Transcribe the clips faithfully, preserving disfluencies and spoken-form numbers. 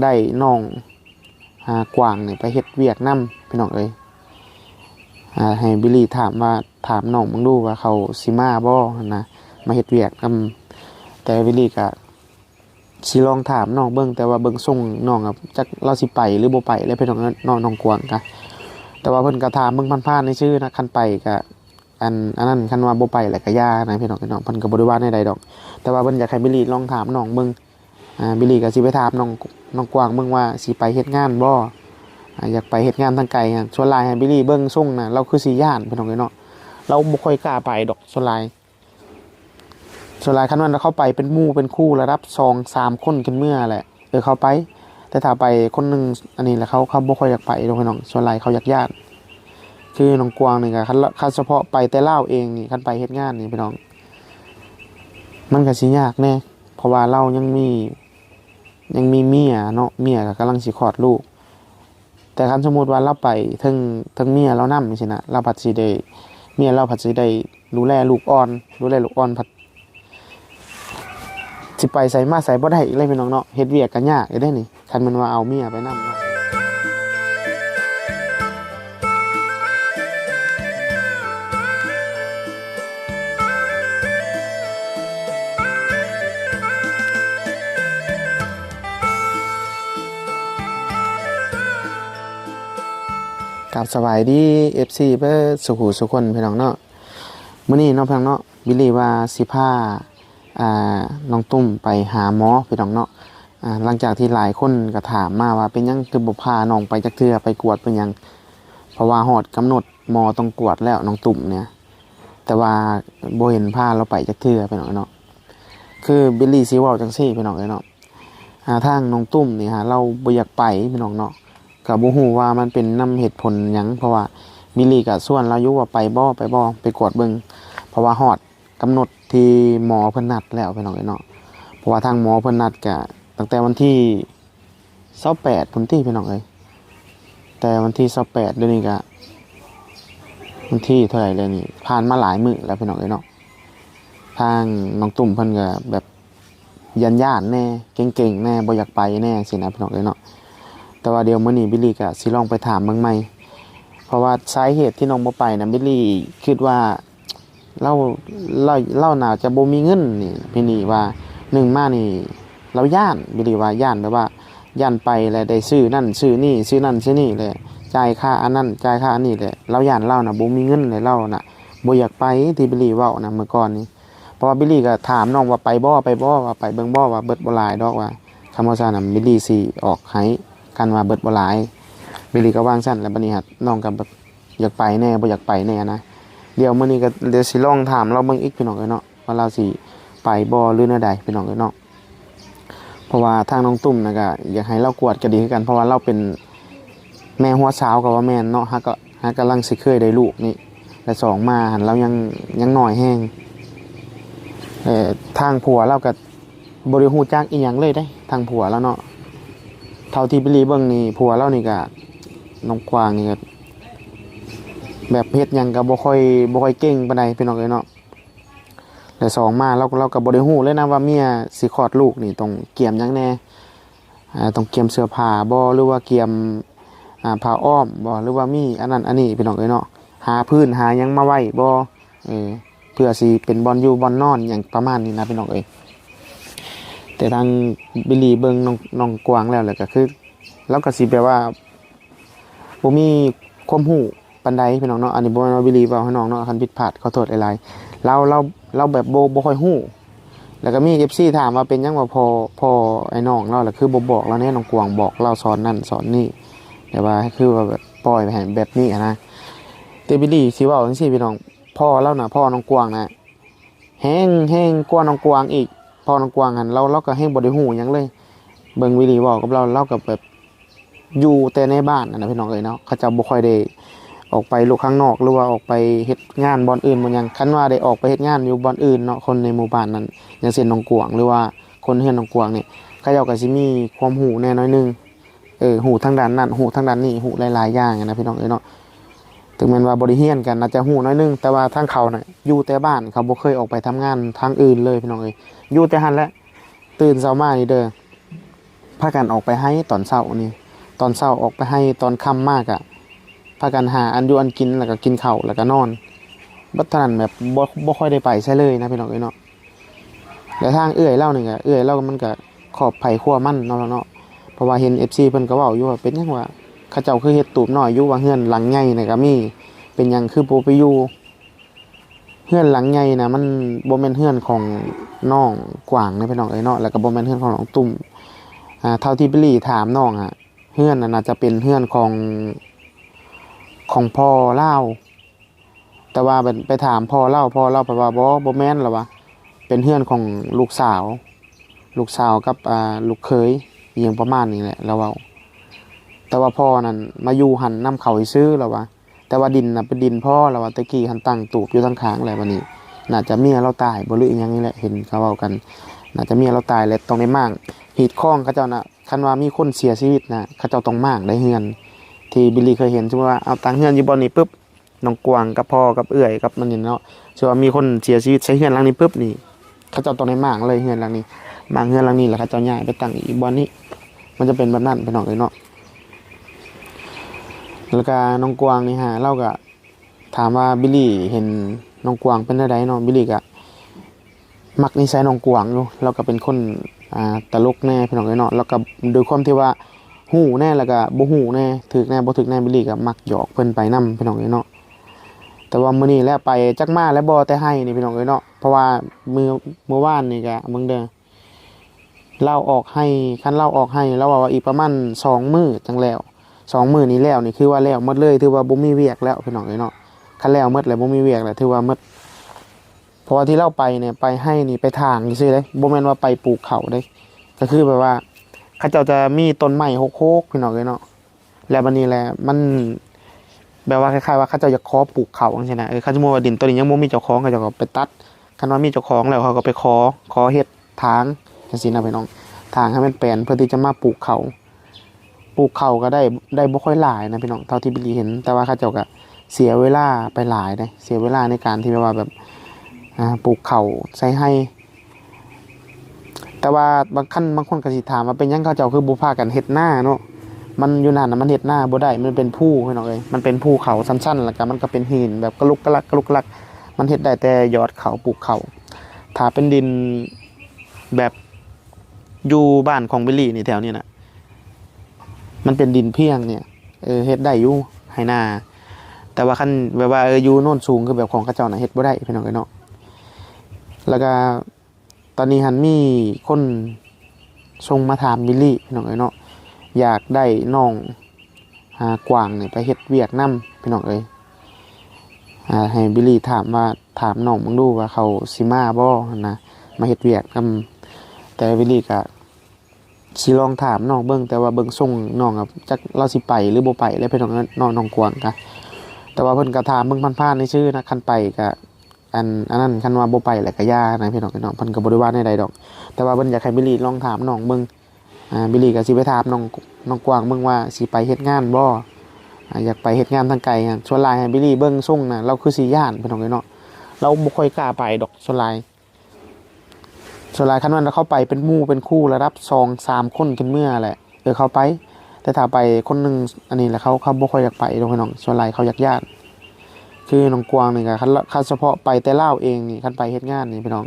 ได้น้อง อ่า กวางนี่ไปเฮ็ดเวียกนำ พี่น้องเอ้ย อ่า ให้บิลลี่ถามว่า ถามน้องเบิ่งดูว่าเขาสิมาบ่หั้นนะ มาเฮ็ดเวียกนำ แต่บิลลี่ก็สิลองถามน้องเบิ่ง แต่ว่าเบิ่งทรงน้องอะ จักลาวสิไปหรือบ่ไปแล้ว พี่น้องเอ้ย น้อง น้องกวางกะ แต่ว่าเพิ่นก็ถามเบิ่งผ่านๆซื่อๆนะ คันไปก็ อัน อันนั้น คันว่าบ่ไปแล้วก็อย่านะ พี่น้องเอ้ยเนาะ เพิ่นก็บ่ได้ว่าแนวใดดอก แต่ว่าเพิ่นอยากให้บิลลี่ลองถามน้องเบิ่ง อ่า บิลลี่ก็สิไปถามน้อง น้องกวางเบิ่งว่าสิไปเฮ็ดงานบ่ อ่า อยากไปเฮ็ดงานทางไกลหั้น ส่วนหลายหั้นบิลลี่เบิ่งทรงนะ ลาวคือสิย้าน พี่น้องเอ้ยเนาะ ลาวบ่ค่อยกล้าไปดอก ส่วนหลาย ส่วนหลายคันว่าเขาไปเป็นหมู่เป็นคู่ระดับสองสามคนขึ้นเมือแหละ เออ เขาไป แต่ถ้าไปคนหนึ่ง อันนี้แหละ เขา เขาบ่ค่อยอยากไปดอก พี่น้อง ส่วนหลายเขาอยากย้าน คือน้องกวางนี่ก็ คัน คันเฉพาะไปแต่ลาวเองนี่ คันไปเฮ็ดงานนี่ พี่น้อง มันก็สิยากแน่ เพราะว่าลาวยังมี ยังมีเมียเนาะ เมียก็กำลังสิคลอดลูก แต่คันสมมุติว่าลาวไปเทิง เทิงเมียลาวนำจั่งซี้นะ ลาวผัดสิได้ เมียลาวผัดสิได้ดูแลลูกอ่อน ดูแลลูกอ่อนผัด สิไปไสมาไสบ่ได้อีกเลย พี่น้องเนาะ เฮ็ดเวียกก็ยากอีกเด้นี่ คันแม่นว่าเอาเมียไปนำเนาะ ครับ สบายดี เอฟซี เบิดสู่ผู้สู่คน พี่น้องเนาะ มื้อนี้เนาะ พี่น้องเนาะ บิลลี่ว่าสิพา อ่า น้องตุ้มไปหาหมอ พี่น้องเนาะ อ่า หลังจากที่หลายคนก็ถามมาว่าเป็นหยังคือบ่พาน้องไปจักเทื่อ ไปกวดเป็นหยัง เพราะว่าฮอดกำหนดหมอต้องกวดแล้วน้องตุ้มเนี่ย แต่ว่าบ่เห็นพาลาวไปจักเทื่อ พี่น้องเนาะ คือบิลลี่สิเว้าจั่งซี้ พี่น้องเอ้ยเนาะ อ่า ทางน้องตุ้มนี่ฮะ ลาวบ่อยากไป พี่น้องเนาะ ก็บ่ฮู้ว่ามันเป็นนำเหตุผลหยัง เพราะว่าบิลลี่ก็ชวนลาวอยู่ว่าไปบ่ ไปบ่ ไปกวดเบิ่ง เพราะว่าฮอดกำหนดที่หมอเพิ่นนัดแล้ว พี่น้องเอ้ยเนาะ เพราะว่าทางหมอเพิ่นนัดก็ตั้งแต่วันที่ซาวแปดพุ้นติ พี่น้องเอ้ย แต่วันที่ซาวแปด เดี๋ยวนี้ก็วันที่เท่าไหร่แล้วนี่ ผ่านมาหลายมื้อแล้ว พี่น้องเอ้ยเนาะ ทางน้องตุ้มเพิ่นก็แบบย่านๆแน่ เกร็งๆแน่ บ่อยากไปแน่สินะ พี่น้องเอ้ยเนาะ แต่ว่าเดี๋ยวมื้อนี้บิลลี่ก็สิลองไปถามเบิ่งใหม่ เพราะว่าสาเหตุที่น้องบ่ไปนะ บิลลี่คิดว่าลาว ลาว ลาวน่าจะบ่มีเงินนี่ บิลลี่ว่า หนึ่งมานี่ ลาวย้าน บิลลี่ว่าย้านแบบว่า ย้านไปแล้วได้ซื้อนั่นซื้อนี่ ซื้อนั่นซื้อนี่แหละ จ่ายค่าอันนั้น จ่ายค่าอันนี้แหละ ลาวย้านลาวน่ะบ่มีเงินเลย ลาวน่ะบ่อยากไป ที่บิลลี่เว้านะเมื่อก่อนนี้ เพราะว่าบิลลี่ก็ถามน้องว่าไปบ่ ไปบ่ ว่าไปเบิ่งบ่ ว่าเบิดบ่หลายดอก ว่าคันบ่ซั่นน่ะบิลลี่สิออกให้ คันว่าเบิดบ่หลาย บิลลี่ก็ว่าจั่งซั่น แล้วบัดนี้ฮะ น้องก็แบบอยากไปแน่ บ่อยากไปแน่นะ เดี๋ยวมื้อนี้ก็เดี๋ยวสิลองถามลาวเบิ่งอีก พี่น้องเอ้ยเนาะ ว่าลาวสิไปบ่หรือแนวใด พี่น้องเอ้ยเนาะ เพราะว่าทางน้องตุ้มน่ะก็อยากให้ลาวกวดก็ดีคือกัน เพราะว่าลาวเป็นแม่หัวสาวก็ว่าแม่นเนาะ หากก็ หากำลังสิเคยได้ลูกนี่ และสองมาหั่นลาวยัง ยังน้อยแฮง เอ่อ ทางผัวลาวก็บ่ได้ฮู้จักอีหยังเลยเด้ ทางผัวลาวเนาะ เท่าที่บิลลี่เบิ่งนี่ ผัวลาวนี่ก็ น้องกวางนี่ก็ แบบเฮ็ดหยังก็บ่ค่อย บ่ค่อยเก่งปานใด พี่น้องเอ้ยเนาะ และสองมาลาว ลาวก็บ่ได้ฮู้เลยนะว่าเมียสิคลอดลูกนี่ต้องเกียมหยังแน่ อ่า ต้องเกียมเสื้อผ้าบ่ หรือว่าเกียม อ่า ผ้าอ้อมบ่ หรือว่ามีอันนั้นอันนี้ พี่น้องเอ้ยเนาะ หาพื้นหาหยังมาไว้บ่ เออ เพื่อสิเป็นบ่อนอยู่บ่อนนอนหยังประมาณนี้นะ พี่น้องเอ้ย แต่ทางบิลลี่เบิ่งน้อง น้องกวางแล้ว แล้วก็คือ ลาวก็สิแบบว่า บ่มีความรู้ปานใด พี่น้องเนาะ อันนี้บ่แม่นว่าบิลลี่เว้าให้น้องเนาะ คันผิดพลาดขอโทษหลายๆ ลาว ลาว ลาวแบบบ่ บ่ค่อยรู้ แล้วก็มี เอฟซี ถามว่าเป็นหยังว่าพ่อ พ่อไอ้น้องลาวล่ะคือบ่บอกลาวแน่ น้องกวางบอกลาวสอนนั่นสอนนี่ แต่ว่าคือว่าแบบปล่อยไปให้แบบนี้หั้นนะ แต่บิลลี่สิเว้าจั่งซี้ พี่น้อง พ่อลาวน่ะ พ่อน้องกวางน่ะ แฮง แฮงกว่าน้องกวางอีก พ่อน้องกวางหั่น ลาว ลาวก็แฮงบ่ได้รู้หยังเลย เบิ่งวิลลี่เว้ากับลาว ลาวก็แบบอยู่แต่ในบ้านหั้นนะ พี่น้องเอ้ยเนาะ เขาเจ้าบ่ค่อยได้ออกไปโลกข้างนอก หรือว่าออกไปเฮ็ดงานบ่อนอื่นบ่อนหยัง คันว่าได้ออกไปเฮ็ดงานอยู่บ่อนอื่นเนาะ คนในหมู่บ้านนั้น อย่างเช่นน้องกวาง หรือว่าคนเฮือนน้องกวางนี่ เขาเจ้าก็สิมีความรู้แน่น้อยหนึ่ง เออ รู้ทางด้านนั้น รู้ทางด้านนี้ รู้หลายๆอย่างหั้นนะ พี่น้องเอ้ยเนาะ ถึงแม้นว่าบ่ได้เรียนกัน อาจจะรู้น้อยหนึ่ง แต่ว่าทางเขาน่ะ อยู่แต่บ้าน เขาบ่เคยออกไปทำงานทางอื่นเลย พี่น้องเอ้ย อยู่แต่หั้นแหละ ตื่นเช้ามานี่เด้อ พากันออกไปไฮ่ตอนเช้านี่ ตอนเช้าออกไปไฮ่ ตอนค่ำมากะพากันหาอันอยู่อันกิน แล้วก็กินข้าว แล้วก็นอน บัดเท่านั้น แบบบ่บ่ค่อยได้ไปไสเลยนะพี่น้องเอ้ยเนาะ แล้วทางเอื้อยลาวนี่ก็ เอื้อยลาวมันก็ครอบไผครัวมันเนาะ เนาะ เพราะว่าเห็น เอฟซี เพิ่นก็เว้าอยู่ว่า เป็นหยังว่าเขาเจ้าคือเฮ็ดตูบน้อยอยู่ ว่าเฮือนหลังใหญ่น่ะก็มี เป็นหยังคือบ่ไปอยู่ เฮือนหลังใหญ่นะ มันบ่แม่นเฮือนของน้องกวางนะพี่น้องเอ้ยเนาะ แล้วก็บ่แม่นเฮือนของน้องตุ้ม อ่า เท่าที่บิลลี่ถามน้องอะ เฮือนน่ะน่าจะเป็นเฮือนของ ของพ่อลาว แต่ว่าไป ไปถามพ่อลาว พ่อลาวเพิ่นว่า บ่ บ่แม่น ลาวว่า เป็นเฮือนของลูกสาว ลูกสาวกับ อ่า ลูกเขย อิหยังประมาณนี้แหละ ลาวเว้า แต่ว่าพ่อนั่นมาอยู่หั่นนำเขาซื่อๆ ลาวว่า แต่ว่าดินน่ะเป็นดินพ่อ ลาวว่า แต่กี้หั่นตั้งตูบอยู่ทางข้าง แล้วบัดนี้ น่าจะเมียลาวตายบ่ หรืออิหยังนี่แหละ เห็นเขาเว้ากัน น่าจะเมียลาวตาย แล้วต้องได้หม่าง หีดคองเขาเจ้าน่ะ คันว่ามีคนเสียชีวิตน่ะ เขาเจ้าต้องหม่างได้เฮือน ที่บิลลี่เคยเห็น สมมุติว่า เอาตั้งเฮือนอยู่บ่อนนี้ปุ๊บ น้องกวางกับพ่อกับเอื้อยกับมันนี่เนาะ สมมุติว่ามีคนเสียชีวิตใส่เฮือนหลังนี้ปุ๊บนี่ เขาเจ้าต้องได้หม่างเลยเฮือนหลังนี้ หม่างเฮือนหลังนี้ แล้วเขาเจ้าย้ายไปตั้งอีกบ่อนนี้ มันจะเป็นแบบนั้นพี่น้องเอ้ยเนาะ แล้วก็น้องกวางนี่ฮะ ลาวก็ถามว่าบิลลี่เห็นน้องกวางเป็นจั่งใดเนาะ บิลลี่ก็มักนิสัยน้องกวางอยู่ ลาวก็เป็นคน อ่า ตลกแน่พี่น้องเอ้ยเนาะ แล้วก็ด้วยความที่ว่าฮู้แน่ แล้วก็บ่ฮู้แน่ ถูกแน่ บ่ถูกแน่ บิลลี่ก็มักหยอกเพิ่นไปนำพี่น้องเอ้ยเนาะ แต่ว่ามื้อนี้แหละไปจักมาแล้วบ่ แต่ไฮ่นี่พี่น้องเอ้ยเนาะ เพราะว่ามื้อ มื้อวานนี่ก็เบิ่งเด้อ ลาวออกไฮ่ คันลาวออกไฮ่ ลาวว่าอีกประมาณสองมื้อจั่งแล้ว สองมื้อนี้แล้วนี่คือว่าแล้วหมดเลย ถือว่าบ่มีเวียกแล้วพี่น้องเอ้ยเนาะ คันแล้วหมดแล้วบ่มีเวียกแล้ว ถือว่าหมด เพราะว่าที่ลาวไปเนี่ย ไปไฮ่นี่ ไปถางซื่อๆเด้ บ่แม่นว่าไปปลูกข้าวเด้ ก็คือแบบว่า เขาเจ้าจะมีต้นไม้โฮกๆ พี่น้องเอ้ยเนาะ แล้วบัดนี้แหละ มันแบบว่าคล้ายๆว่าเขาเจ้าอยากขอปลูกข้าวจั่งซี้นะ เออ คันสมมุติว่าดินตัวนี้ยังบ่มีเจ้าของ เขาเจ้าก็ไปตัด คันว่ามีเจ้าของแล้ว เขาก็ไปขอ ขอเฮ็ดถางจั่งซี้นะพี่น้อง ถางให้มันแปลน เพื่อที่จะมาปลูกข้าว ปลูกข้าวก็ได้ ได้บ่ค่อยหลายนะพี่น้อง เท่าที่บิลลี่เห็น แต่ว่าเขาเจ้าก็เสียเวลาไปหลายเด้ เสียเวลาในการที่แบบว่าแบบ อ่า ปลูกข้าวใส่ไฮ่ แต่ว่าบางคัน บางคนก็สิถามว่าเป็นหยังเขาเจ้าคือบ่พากันเฮ็ดนาเนาะ มันอยู่นั่นน่ะมันเฮ็ดนาบ่ได้ มันเป็นภูพี่น้องเอ้ย มันเป็นภูเขาชันๆ แล้วก็มันก็เป็นหินแบบกะลุกกะลักกะลุกกะลัก มันเฮ็ดได้แต่หยอดข้าวปลูกข้าว ถ้าเป็นดินแบบอยู่บ้านของบิลลี่นี่แถวนี้น่ะ มันเป็นดินเพียงเนี่ย เออ เฮ็ดได้อยู่ไฮ่นา แต่ว่าคันแบบว่า เออ อยู่โนนสูงคือแบบของเขาเจ้าน่ะ เฮ็ดบ่ได้พี่น้องเอ้ยเนาะ แล้วก็ตอนนี้หั้นมีคนส่งมาถามบิลลี่พี่น้องเอ้ยเนาะ อยากได้น้อง อ่า กวางนี่ไปเฮ็ดเวียกนำพี่น้องเอ้ย อ่า ให้บิลลี่ถามว่า ถามน้องเบิ่งดูว่าเขาสิมาบ่หั้นนะ มาเฮ็ดเวียกนำ แต่บิลลี่ก็สิลองถามน้องเบิ่ง แต่ว่าเบิ่งทรงน้องอะ จักลาวสิไปหรือบ่ไปแล้วพี่น้องเอ้ยเนาะ น้องกวางกะ แต่ว่าเพิ่นก็ถามเบิ่งผ่านๆซื่อๆนะ คันไปก็ อัน อันนั้น คันว่าบ่ไปแล้วก็อย่านะพี่น้องเอ้ยเนาะ เพิ่นก็บ่ได้ว่าแนวใดดอก แต่ว่าเพิ่นอยากให้บิลลี่ลองถามน้องเบิ่ง อ่า บิลลี่ก็สิไปถามน้อง น้องกวางเบิ่งว่าสิไปเฮ็ดงานบ่ อ่า อยากไปเฮ็ดงานทางไกลหั้น ส่วนหลายให้บิลลี่เบิ่งทรงน่ะ ลาวคือสิย้านพี่น้องเอ้ยเนาะ ลาวบ่ค่อยกล้าไปดอก ส่วนหลาย ส่วนหลายคันว่าเขาไปเป็นหมู่เป็นคู่ระดับสองสามคนขึ้นเมือแหละ เออ เขาไป แต่ถ้าไปคนหนึ่ง อันนี้แหละ เขา เขาบ่ค่อยอยากไปดอกพี่น้อง ส่วนหลายเขาอยากย้าน คือน้องกวางนี่ก็ คันละ คันเฉพาะไปแต่ลาวเองนี่ คันไปเฮ็ดงานนี่พี่น้อง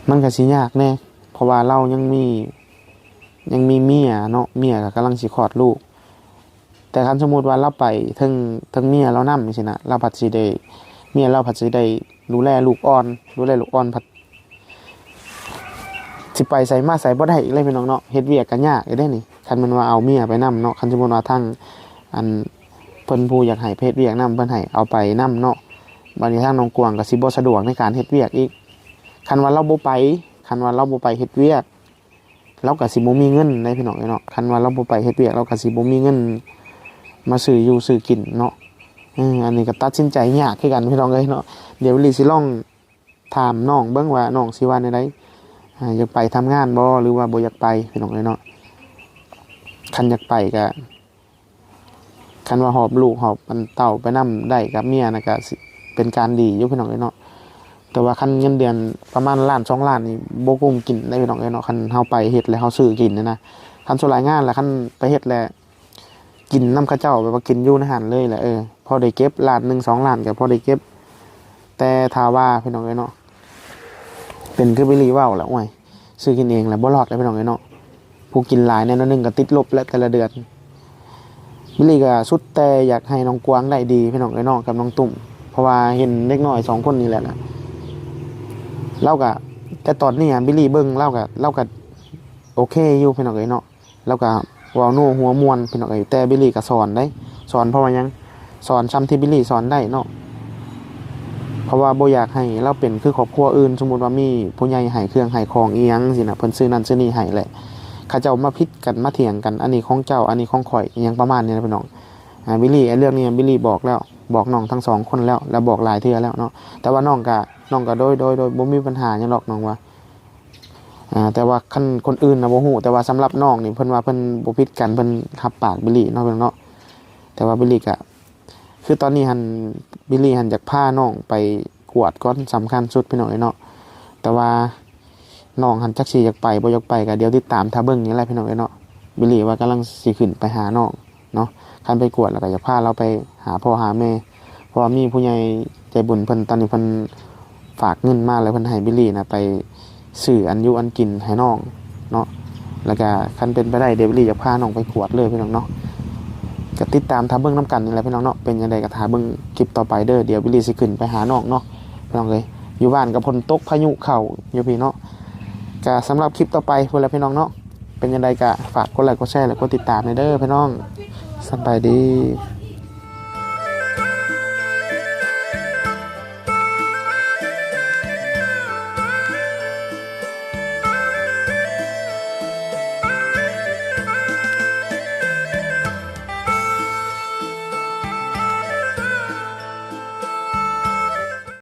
มันก็สิยากแน่ เพราะว่าลาวยังมี ยังมีเมียเนาะ เมียก็กำลังสิคลอดลูก แต่คันสมมุติว่าลาวไปเทิง เทิงเมียลาวนำจั่งซี้นะ ลาวผัดสิได้ เมียลาวผัดสิได้ดูแลลูกอ่อน ดูแลลูกอ่อนผัด สิไปไสมาไสบ่ได้อีกเลยพี่น้องเนาะ เฮ็ดเวียกก็ยากอีกเด้นี่ คันแม่นว่าเอาเมียไปนำเนาะ คันสมมุติว่าทาง อัน เพิ่นผู้อยากให้ไปเฮ็ดเวียกนำ เพิ่นให้เอาไปนำเนาะ บัดนี้ทางน้องกวางก็สิบ่สะดวกในการเฮ็ดเวียกอีก คันว่าลาวบ่ไป คันว่าลาวบ่ไปเฮ็ดเวียก ลาวก็สิบ่มีเงินเด้พี่น้องเอ้ยเนาะ คันว่าลาวบ่ไปเฮ็ดเวียก ลาวก็สิบ่มีเงินมาซื้ออยู่ซื้อกินเนาะ เออ อันนี้ก็ตัดสินใจยากคือกันพี่น้องเอ้ยเนาะ เดี๋ยวบิลลี่สิลองถามน้องเบิ่งว่าน้องสิว่าแนวใด อ่า อยากไปทำงานบ่ หรือว่าบ่อยากไปพี่น้องเอ้ยเนาะ คันอยากไปก็ คันว่าหอบลูกหอบอันเต้าไปนำได้กับเมียน่ะ ก็สิเป็นการดีอยู่พี่น้องเอ้ยเนาะ แถ แต่ว่าคันเงินเดือนประมาณล้านสองล้านนี่บ่กุ้มกินได้พี่น้องเอ้ยเนาะ คันเฮาไปเฮ็ดแล้วเฮาซื้อกินเนี่ยนะ คันส่วนหลายงานแล้วคันไปเฮ็ดแล้วกินนำเขาเจ้า แบบว่ากินอยู่ในหั้นเลยแหละ เออ พอได้เก็บล้านหนึ่งสองล้านก็พอได้เก็บ แต่ถ้าว่าพี่น้องเอ้ยเนาะ เป็นคือบิลลี่เว้าแหละ โอ้ย ซื้อกินเองแหละ บ่รอดแล้วพี่น้องเอ้ยเนาะ ผู้กินหลายแน่นอนหนึ่งก็ติดลบและแต่ละเดือน บิลลี่ก็สุดแต่อยากให้น้องกวางได้ดีพี่น้องเอ้ยเนาะ กับน้องตุ้ม เพราะว่าเห็นเด็กน้อยสองคนนี่แหละนะ เราก็ แต่ตอนนี้อะบิลลี่เบิ่งเราก็ เราก็โอเคอยู่พี่น้องเอ้ยเนาะ เราก็เว้าโน้หัวม่วนพี่น้องเอ้ย แต่บิลลี่ก็สอนได้ สอนเพราะว่าหยัง สอนส่ำที่บิลลี่สอนได้เนาะ เพราะว่าบ่อยากให้เราเป็นคือครอบครัวอื่น สมมุติว่ามีผู้ใหญ่ให้เครื่องให้ของอีหยังสินะ เพิ่นซื้อนั่นซื้อนี่ให้แหละ เขาเจ้ามาผิดกันมาเถียงกัน อันนี้ของเจ้า อันนี้ของข่อย อีหยังประมาณนี้นะพี่น้อง อ่า บิลลี่ ไอ้เรื่องนี้บิลลี่บอกแล้ว บอกน้องทั้งสองคนแล้ว แล้วบอกหลายเทื่อแล้วเนาะ แต่ว่าน้องก็ น้องก็โดย โดย โดยบ่มีปัญหาหยังหรอกน้องว่า อ่า แต่ว่าคันคนอื่นนะบ่ฮู้ แต่ว่าสำหรับน้องนี่เพิ่นว่าเพิ่นบ่ผิดกัน เพิ่นรับปากบิลลี่เนาะพี่น้องเนาะ แต่ว่าบิลลี่ก็ คือตอนนี้หั่น บิลลี่หั่นอยากพาน้องไปกวดก่อน สำคัญสุดพี่น้องเอ้ยเนาะ แต่ว่าน้องหั่นจักสิอยากไปบ่อยากไปก็เดี๋ยวติดตามถ้าเบิ่งนี่แหละพี่น้องเอ้ยเนาะ บิลลี่ว่ากำลังสิขึ้นไปหาน้องเนาะ คันไปกวดแล้วก็อยากพาเราไปหาพ่อหาแม่ เพราะว่ามีผู้ใหญ่ใจบุญเพิ่น ตอนนี้เพิ่นฝากเงินมาแล้วเพิ่นให้บิลลี่นะไปซื้ออันอยู่อันกินให้น้องเนาะ แล้วก็คันเป็นไปได้เดี๋ยวบิลลี่อยากพาน้องไปกวดเลยพี่น้องเนาะ ก็ติดตามถ้าเบิ่งนำกันนี่แหละพี่น้องเนาะ เป็นจั่งใดก็ถ้าเบิ่งคลิปต่อไปเด้อ เดี๋ยวบิลลี่สิขึ้นไปหาน้องเนาะพี่น้องเอ้ย อยู่บ้านก็ฝนตกพายุเข้าอยู่พี่เนาะ ก็สำหรับคลิปต่อไปพู้นแหละพี่น้องเนาะ เป็นจั่งใดก็ฝากกดไลค์กดแชร์และกดติดตามให้เด้อพี่น้อง สำบายดี